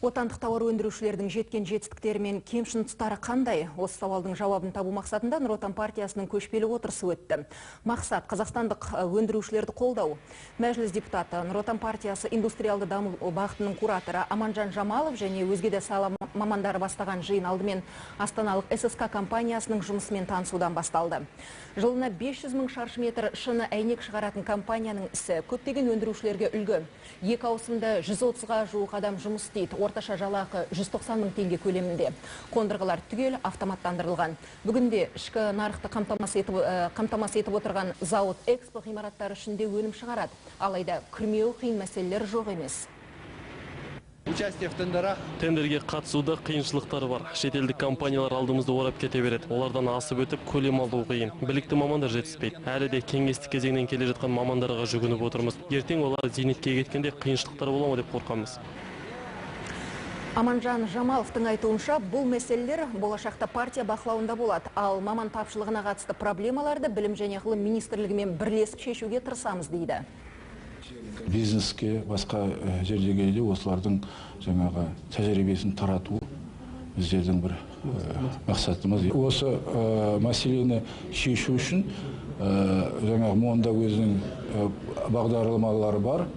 Отандық тауар өндірушілердің жеткен жетістіктері мен кемшін тұстары қандай? Осы сауалдың жауабын табу мақсатында Нұр Отан партиясының көшпелі отырысы өтті. Мақсат – қазақстандық өндірушілерді қолдау. Мәжіліс депутаты, Нұр Отан партиясы индустриалды даму бағытының кураторы Аманжан Жамалов және өзге де сала мамандары бастаған жиын алдымен астаналық ССК компаниясының жұмысымен танысудан басталды. Жылына 500 мың шаршы метр шыны әйнек шығаратын компанияның ісі көптеген өндірушілерге үлгі. Екі ауысымда 130-ға жуық адам жұмыс істейді. Орташа жалақы 190 мың теңге көлемінде. Қондырғылар түгел автоматтандырылған. Бүгінде ішкі нарықты қамтамасыз етіп отырған зауыт Экспо ғимараттары ішінде өнім шығарады. Алайда күрмеуі қиын мәселелер жоқ емес. Участие в тендерах. Тендерге қатысуда қиыншылықтар бар. Шетелдік компаниялар алдымызды орап кете береді. Олардан асып өтіп, көлем алу қиын. Білікті мамандар жетіспейді. Әлі де кеңестік кезеңнен келе жатқан мамандарға жүгініп отырмыз. Ертең олар зейнетке кеткенде қиыншылықтар бола ма деп қорқамыз. Аманжан Жамаловтың айтуынша, бұл мәселелер болашақта партия бақылауында болады. Ал маман тапшылығына қатысты проблемаларды Білім және ғылым министрлігімен бірлесіп шешуге тырысамыз дейді. Бизнеске, басқа жерлерге де осылардың жаңағы тәжірибесін тарату біздердің бір мақсатымыз. Осы мәселені шешу үшін жаңағы МОНда өзінің бағдарламалары бар,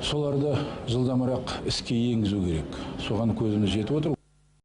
соларды жылдамырақ іске енгізу керек. Соған көзіміз жетіп отыр.